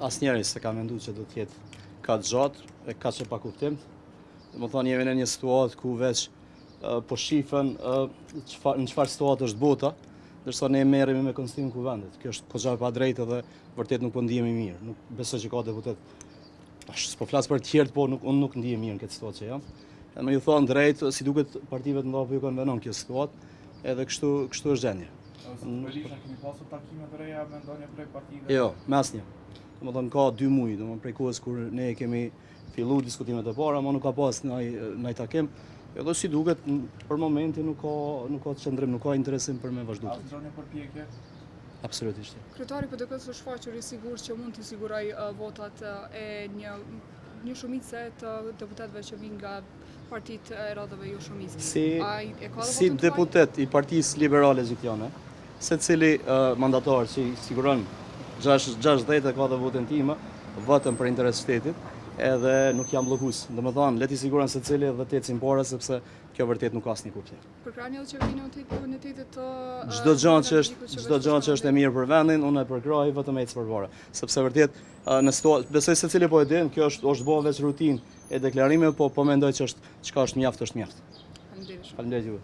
Asnjëri s'e ka mendu që do të jetë kaq gjatë e kaq e pakuptimtë. Domethënë jemi në një situatë ku veç po shifen në çfarë situatë është bota, ndërsa ne merremi me konstituimin e kuvendit. Kjo është goxha e padrejtë dhe vërtet nuk po ndihemi mirë. Nuk besoj që ka deputet. Tash s'po flas për të tjerët, po nuk unë nuk ndihem mirë në këtë situatë që jam. Edhe me ju thonë drejt, si duket partive të mëdha po ju konvenon kjo situatë, edhe kështu kështu është gjendja. Berisha, keni pasur takime të reja me ndonjë prej partive? Jo, me asnjë. Domethënë ka dy muaj, domethënë prej kohës kur ne kemi fillu diskutimet e para, ma nuk ka pas naj, naj takim. Edhe si duket, për momentin nuk ka, nuk ka qëndrim, nuk ka interesim për me vazhdu. As ndonjë përpjekje? Absolutisht. Jo. Kryetari i PDK-së është shfaqur i sigurt që mund t'i sigurojë votat e një një shumice të deputetëve që vijnë nga partitë e radhëve jo shumicë. Si, si deputet i Partisë Liberale Egjiptiane, secili uh, mandatar që i siguron 60 e ka dhe votën time, vetëm për interes shtetit, edhe nuk jam bllokues. Domethënë, le t'i siguron secili dhe të ecim para, sepse kjo vërtet nuk ka asnjë kuptim. Përkrahni edhe qeverinë e unitetit të Çdo gjë që është çdo gjë që është e mirë për vendin, unë e përkrahi vetëm ecë përpara, sepse vërtet në situatë, besoj secili po e din, kjo është është bërë veç rutinë e deklarimeve, po po mendoj që është çka është mjaft është mjaft. Faleminderit shumë. Faleminderit juve.